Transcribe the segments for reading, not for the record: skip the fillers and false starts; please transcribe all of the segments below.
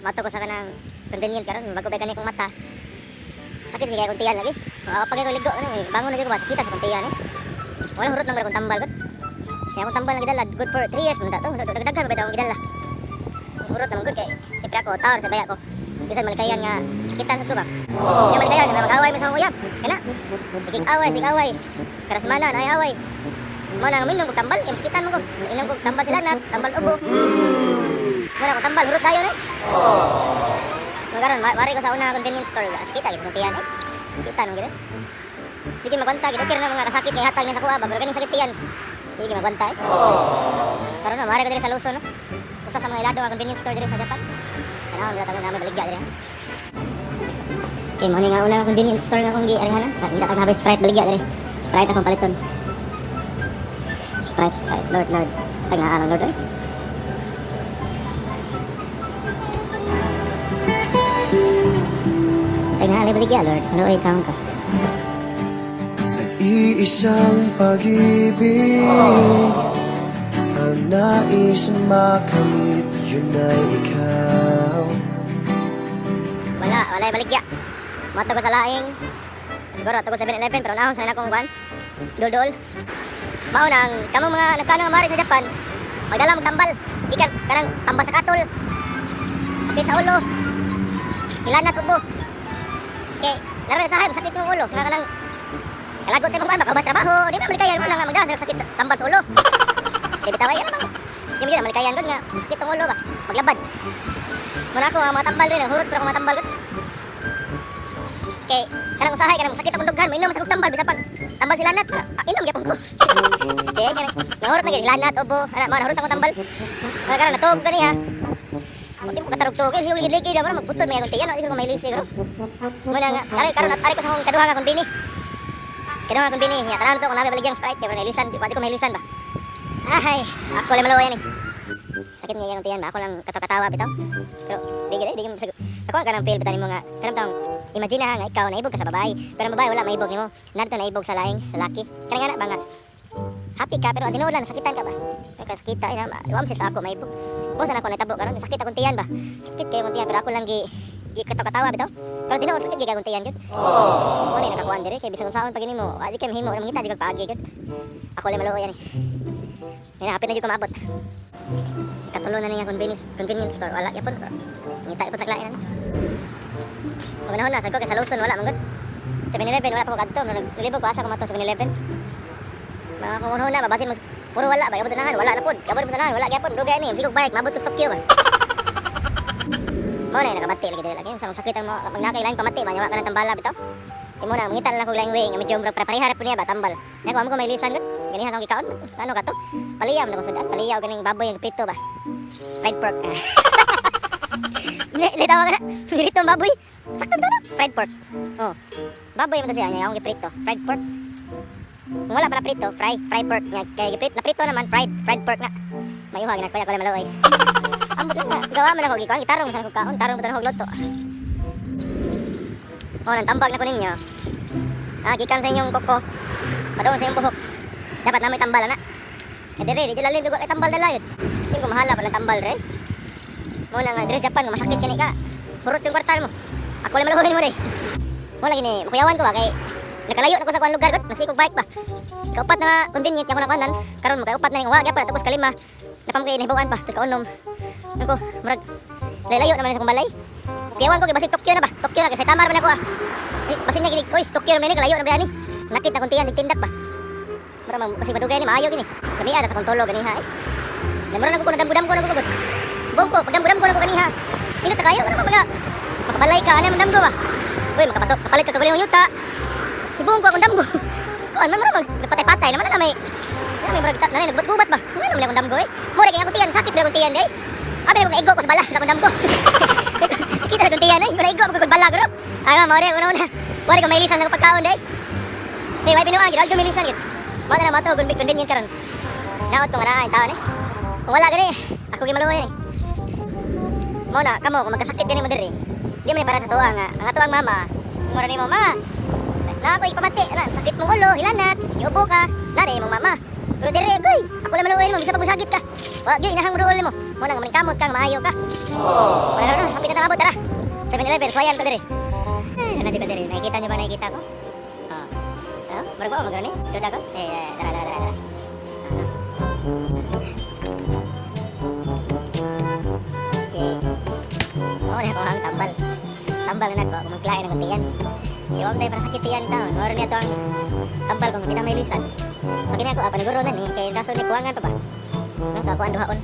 Mato ko sa kanang convenient karon, bago ba kani kong mata. Sakit gid kay akong tiyan lagi. Pag ko ligo ano, bangon na jud ko ba, sakita sa akong tiyan eh. Wala hurot nang akong tambal gud. Kaya akong tambal nga gidala good for 3 years man ta to. Dagdagan ba akong gidala. Hurot naman gud kay siyempre ako tawar sa baya ko. Bisan malikayan nga sakitan sa ko ba. Nya malikayan nga mag-away man sa akong uyab. Kana. Sige away, sige away. Karasmanan ay away. Mo nang minom kog tambal, kay masakitan man ko. Inom kog tambal sila na, tambal ubo. Mo na kog tambal, hurot dayon eh. Nga karon mari ko sa una convenience store, sakita gid kong tiyan eh. Kita nung gid. Di gid magwanta gid, okay ra na mga kasakit kay hatag niya sa kuha ba, pero kaning sakit tiyan. Di gid magwanta eh. Karon na mari ko diri sa Luzon no. Usa sa mga ilado nga convenience store diri sa Japan. Tanawon gid ta na baligya diri. Okay, mo ni nga una convenience store nga akong giarihanan. Ngita ta nga Sprite baligya diri. Sprite akong paliton. Sprite, Sprite, Lord, Lord. Tagaan ang Lord eh. Tagaan baligya Lord. Ano ay taon ka? Nag-iisang pag-ibig ang nais makamit, yun ay ikaw. Wala, wala baligya. Mato ko sa laing. Siguro ato ko 7-Eleven pero nahon sa na akong kwan. Dol-dol. Mao nang kamong mga nagplano nga mari sa Japan, magdala og tambal. Ikan kanang tambal sa katol. Sakit sa ulo. Hilanat ubo. Kay laro sa sakit mong ulo nga kanang kalagot sa imong kuan makabas trabaho, di ba malikayan mo na nga magdala sa sakit tambal sa ulo. Kay bitaway ano bang? Di mo malikayan gud nga sakit tong ulo ba. Maglabad. Muna ako ang mga tambal rin, hurot pero ako mga tambal gud. Kay kanang usahay kanang sakit akong dughan, mainom sa akong tambal bisa pag tambal sila nat, inom gyapon ko. Kay kanang nahurot na gyud hilanat ubo, ana mao nahurot akong tambal. Ana karon natug kaniha. Di ko katarog-tug, kay hiul gid ligi da magbutod may akong tiyan, di ko may lisi gro. Muna nga kare karon at ari ko sa akong kaduha nga konbini. Kaduha nga konbini, nya tanan to kung nabi baligyang Sprite kay ilisan, di ko mahilisan ba. Ay, ako lang maluoy ani. Sakit nga akong tiyan ba, ako lang katawa-katawa bitaw. Pero di gid, di gid ako ang kanang feel bitaw nimo nga kanang taong imagine ha nga ikaw naibog ka sa babae, pero ang babae wala maibog nimo. Narito naibog sa laing lalaki. Kanang ana ba nga happy ka pero ang tinuod lang sakitan ka ba? Kay kasakita ina, wa man siya sa ako maibog. Mo sana ako natabo karon sakit akong tiyan ba. Sakit kayo akong tiyan pero ako lang gi katawa-katawa bitaw. Pero tinuod sakit gyud akong tiyan gyud. Mo ni nakakuan diri kay bisan unsaon pag nimo, wa jud kay mahimo mangita jud kag paagi gyud. Ako lang maluoy ani. Nga hapit na jud ko maabot. Katulo na niya convenience store wala gyapon. Ngita gyapon sa lain ano. Magunahon na sad ko kay sa Luzon wala man gud. 7-Eleven wala pa ko kadto, nalibog ko asa ko mato 7-Eleven. Mga kung unahon na babasin mo puro wala ba, abot unahan wala na pod. Abot unahan wala gyapon, dugay ni sigog bike mabot ko sa Tokyo ba. Mao na nakabati lagi diri lagi sa sakit ang pag nakay laing pamati ba nya wa ka nang tambala bitaw. Imo na mangita na lang kog laing way nga medyo murag pareha ra pud niya ba tambal. Nya ko amo ko may lisan gud. Ganiha akong gikaon. Ano ka to? Paliya man akong sudan, paliya og ganing baboy nga prito ba. Fried pork. Litaw ka na. Prito ang baboy. Sakto to no? Fried pork. Oh. Baboy man to siya nya akong giprito. Fried pork. Kung wala para prito, fry pork nya kay giprito na prito naman fried pork na. Mayuha gina ko maluoy. Ambot lang nga. Gawa man ako gikuan gitarong sa akong kaon, tarong ba akong luto. Oh, nang tambag na ko ninyo. Ah, gikan sa inyong koko. Padung sa inyong buhok. Dapat na may tambal ana. Eh diri, di lalim dugo kay tambal dala yun. Di ko mahala pala tambal re. Mo na nga diri Japan nga masakit kani ka. Hurot yung kwartal mo. Ako lang maluoy mo re. Mo lagi ni makuyawan ko ba kay nakalayo na ko sa kuan lugar gud, nasikog bike ba. Kaupat na convenient nya ko na kuanan, karon makaupat na ning wa gyapon tapos kalima. Napam kay nahibaw-an pa, kaunom. Ako murag layo naman sa akong balay. Kuyawan ko kay basig Tokyo na ba. Tokyo na kay Saitama ra man ako ah. Eh, basin niya gini, oy, Tokyo ra man ni kalayo na man ani. Nakit na kuntian sig tindak ba. Mura man basig madugay ni maayo gini. Lamia na sa akong tulog ganiha eh. Mura na ko nadamgo-damgo na ko gud. Bong ko pagdamgo-damgo na ko ganiha. Minot na kayo kana mga makabalay ka ani man damgo ba. Uy, makapatok kapalit ka kagaling yuta. Ibong ko akong damgo. Kuan man mura mag napatay-patay naman na may murag na nagbubat-gubat ba. Ano man akong damgo eh. Mura kay akong tiyan sakit ba akong tiyan day. Abi ko naigo ko sa bala sa akong damgo. Sakit na akong tiyan eh. Mura igo ko bala gro. Ay ma more una una. Wala ko mailisan sa pagkaon day. Hey, way binuang gid, algo milisan gid. Mao na mato convenient karon. Naot ko nga naa taon eh. Kung wala gani, ako gi maluoy ni. Mao na kamo kung magkasakit gani mo diri. Di man ni para sa tuwa nga ang ato ang mama. Mura nimo ma. Na ako ipamati, na sakit mong ulo, hilanat, giubo ka, nari imong mama. Pero diri goy, ako lang maluoy mo bisa pag musagit ka. Wa gyud inahang moduol nimo. Mo nang maningkamot kang maayo ka. Wala karon, hapit na ta maabot, tara. 7-Eleven, suwayan ko diri. Eh, nandito ko diri. Nakikita niyo ba, nakikita ko? Oh. Oh, murag ba magani? Duda ko. Eh, eh, tara, tara, tara, tara. Okay. Mao na ako ang tambal. Tambal na nako, kung magklain ang tiyan. Iwam tayo para sakit tiyan taon. Mao niya to ang tambal kung kita may lisan. Sa kini ako, paniguro na ni, kay kaso ni kuwangan pa ba? Nang sa akuan duhaon.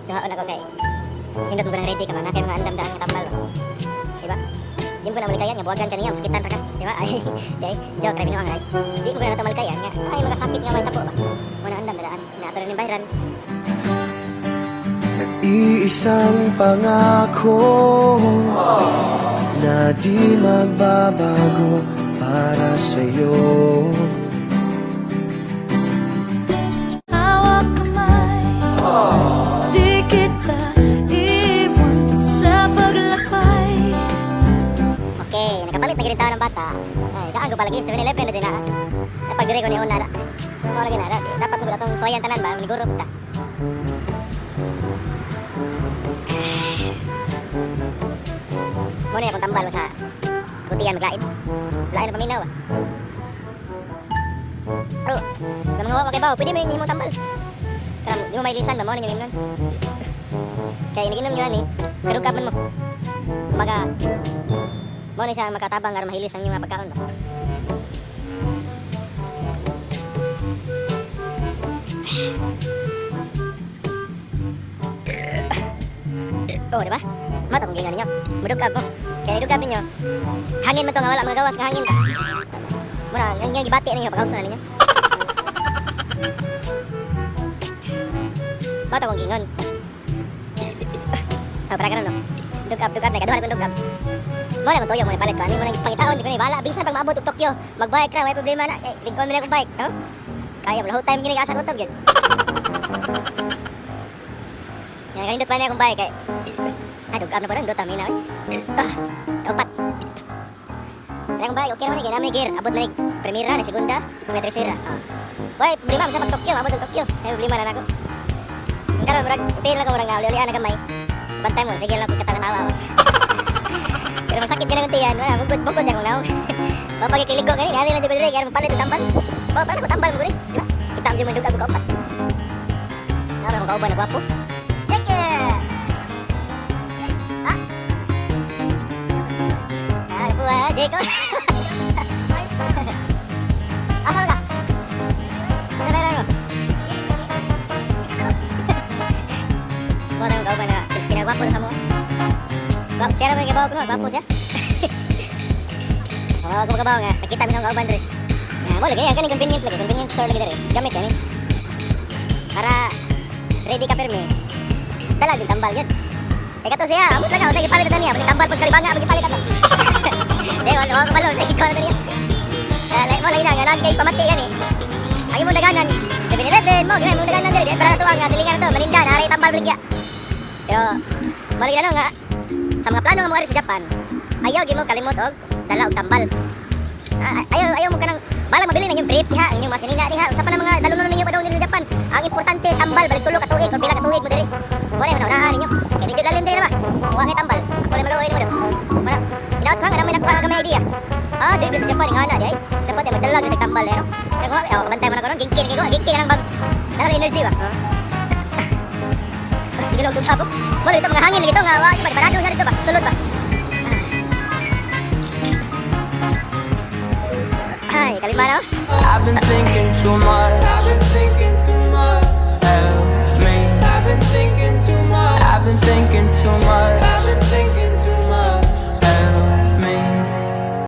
Duhaon ako kay hindot mo ko ng ready ka man, na kay mga andam daan nga tambal. Diba? Di mo ko na malikayan nga buwagan kaniya, sakitan ra ka. Diba? Ay, di, joke ra binuang ra. Di mo ko na malikayan nga ay mga sakit nga may tapo ba. Mo na andam daan, na ato rin bayran. Nag-iisang pangako na di magbabago para sa'yo. Hawak kamay, di kita iwan sa paglakbay. Okay, nakapalit na gid ng bata. Ay, daan ko palagi 7-Eleven na din na. Napag diri ko ni una. Mao ra gina, dapat mo atong suwayan tanan ba, maniguro ta. Mo na akong tambal sa kutiyan maglain. Lain na paminaw ba. Pero, sa mga wawa kay bawo, pwede mo yung imong tambal. Karang di mo mailisan ba, mo na yung imnon. Kaya iniginom nyo ani, kadugkab man mo. Kumbaga, mo na siya makatabang aron mahilis ang inyong mga pagkaon ba. Oh, di ba? Mao to kung gingon ninyo. Mudugkab mo. Kaya nidugkab ninyo, hangin man to nga wala mga gawas nga hangin ba. Mura, ang yung gibati ninyo, pagkauso na ninyo. Mao to kung gingon. Oh, para karon no. Dugkab, dugkab na, kaduha na kong dugkab. Mo na kung tuyo mo na palit ko. Ani mo na pangitaon, di ko na bahala. Bisan pag maabot og Tokyo, magbike ra, way problema na. Eh, lingkon mo na akong bike, no? Kaya mo, whole time gini asa kutob gyud. Nga kanindot pa na akong bike kay. Ah, dugkab na pa ron, dota mina oy. Ah, kaupat. Kaya akong bike, okay naman ni, kay na may gear. Abot na ni primera, na segunda, na tercera. Oh. Way problema sa pag Tokyo, maabot og Tokyo. Ay problema na nako. Karon murag pil na ko murag uli-ulian na gamay. Bantay mo, sige lang ko katawa-tawa. Pero masakit ka na kung tiyan, wala, bukod, bukod akong naong. Mapagkikiligo ka rin, hari lang dyan ko rin, kaya mapalit ang tambal. Oh, paano ko tambal mo rin, di ba? Kita mo dyan mo duga ko kaupat. Naroon akong kauban na gwapo. Check it! Ha? Ah, po ha, Jacob. Asa ka? Ano ba mo? Wala akong kauban na pinagwapo na sa mo. Gwapo, siya naman kabaw ko, gwapo siya. Oh, kumakabaw nga, nakita mi ng kauban diri. Ah, mo lagi kaning convenient lagi, convenience store lagi diri. Gamit kani. Para ready ka permi. Dala gyud tambal gyud. Eh kato siya, amot lang ako, gipalit na niya, tambal pag kalibanga, gipalit ako. Eh wala wala kabalo, sige ko na niya. Eh mo lagi na nga lagi kay pamati gani. Ang imong daganan, 7-Eleven mo, gina imong daganan diri, para to ang silingan to, maninda na aray tambal baligya. Pero mo lagi na nga sa mga plano nga mo ari sa Japan, ayaw gyud mo kalimot og dala og tambal. Ah, ayaw ayaw mo kanang balang mabili na inyong brief diha, ang inyong mga sinina diha, unsa pa na mga dalunon ninyo pa daw diri sa Japan. Ang importante tambal balik tulo ka tuig or pila ka tuig mo diri. Mo na unahon ninyo. Kay medyo lalim diri ba? Wa kay tambal. Ako na maluoy nimo daw. Mo na hinaot ko nga na may nakuha ka may idea. Ah, diri sa Japan nga na di ay. Dapat ay magdala gyud tambal eh, no? Kay ko, oh, kabantay mo na karon, gingkin kay ko, gingkin ang bag. Dala ka energy ba? Oh. Sige lang dugta ko. Wala ito mga hangin lagi to nga wa ba barado sa dito ba? Sulod ba? Ay, kalima na. I've been thinking too much. I've been thinking too much. Help me. I've been thinking too much. I've been thinking too much.